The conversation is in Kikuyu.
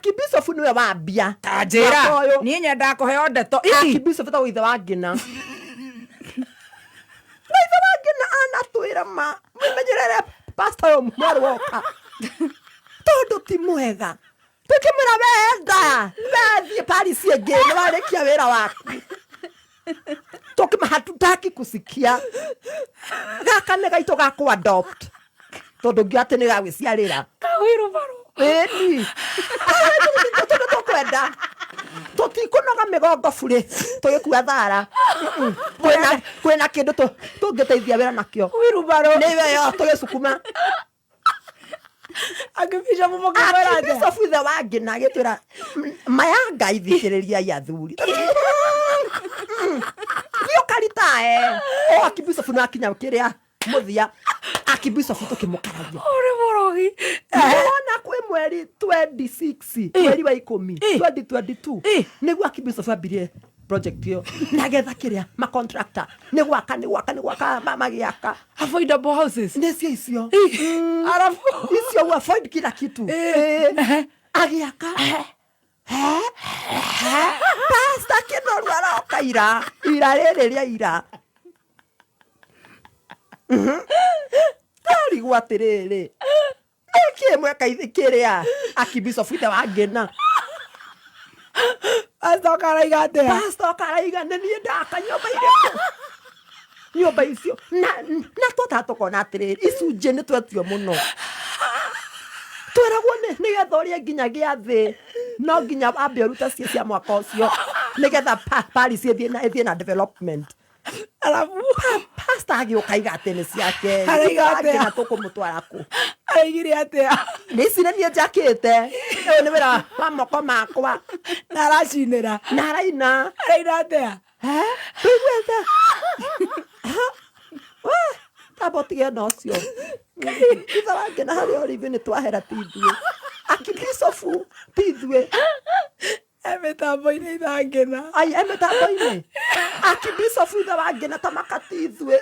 Archbishop nĩwe wambia Ta njĩra. Mwaka ũyũ. Niĩ nyendaga kũheo ndeto. Ii. Archbishop etagwo ithe wa Ngĩna. Na ithe wa Ngĩna anatwĩra ma mwĩmenyerere pastor ũyũ mwerũ woka tondũ ti mwega. Tũkĩmwĩra wenda wethiĩ Paris ĩngĩ nĩ warĩkia wĩra waku. Tũkĩma hatutaki kusikia gaka nĩ gaitũ ga kũ adopt tondũ ngiuga atĩ nĩ gagwĩciarĩra. Kawĩrũbarũ. Ĩni. Tondũ tũkwenda tũtikũnoga mĩgongo burĩ tũgĩkua thara. Kwĩna kwĩna kĩndũ tũngĩteithia wĩra nakĩo. Wĩrũbarũ. Nĩ ĩyo tũgĩcukuma. Akĩbishopu mũkĩmwĩra atĩa? Archbishop ithe wa Ngĩna agĩtwĩra maya Ngai thikĩrĩriai athuri. Thiĩ ũkaritae. O Archbishop nĩ akinya kĩrĩa mũthia. Archbishop tũkĩmũkararia. Ũrĩ mũrogi. Nĩwona kwĩ mweri 26 mweri wa ikũmi 2022 nĩguo Archbishop ambirie project ĩyo na agetha kĩrĩa ma contractor nĩ gwaka nĩ gwaka nĩ gwaka magĩaka. Affordable houses. Nĩcio icio. Arabu. Icio u avoid kila kitu. Agĩaka. Pastor Kĩnoru aroka ira ira rĩrĩ rĩa ira. Ndarigwo atĩrĩrĩ nĩkĩ mweka kĩrĩa Archbishop ithe wa Ngĩna. Pastor karaiga atĩa? Pastor karaiga nĩ niĩ ndaka nyũmba irĩkũ nyũmba icio na na twataha tũkona atĩrĩrĩ icunjĩ nĩ twetio mũno tweragwo nĩ nĩgetha ũrĩe nginya gĩathĩ no nginya wambe ũrute cie cia mwaka ũcio nĩgetha Paris ĩthiĩ na ĩthiĩ na development. Arabu. Pastor agĩũka aiga atĩ nĩ ciake. Araiga atĩa? Na tũkũmũtwara kũ? Araigire atĩa? Nĩ ici nĩ niĩ njakĩte. Ũyũ nĩ wĩra wa moko makwa. Na aracinĩra. Na araina. Araina atĩa? Tũiguĩte. Tamba ũtige na ũcio. Ithe wa Ngĩna harĩa ũrĩ ithuĩ nĩ twahera ti ithuĩ. Akibishofu ti ithuĩ. E mĩtambo-inĩ ithangĩna. Ai, e mĩtambo-inĩ. Archbishop ithe wa Ngĩna ta maka ti ithuĩ.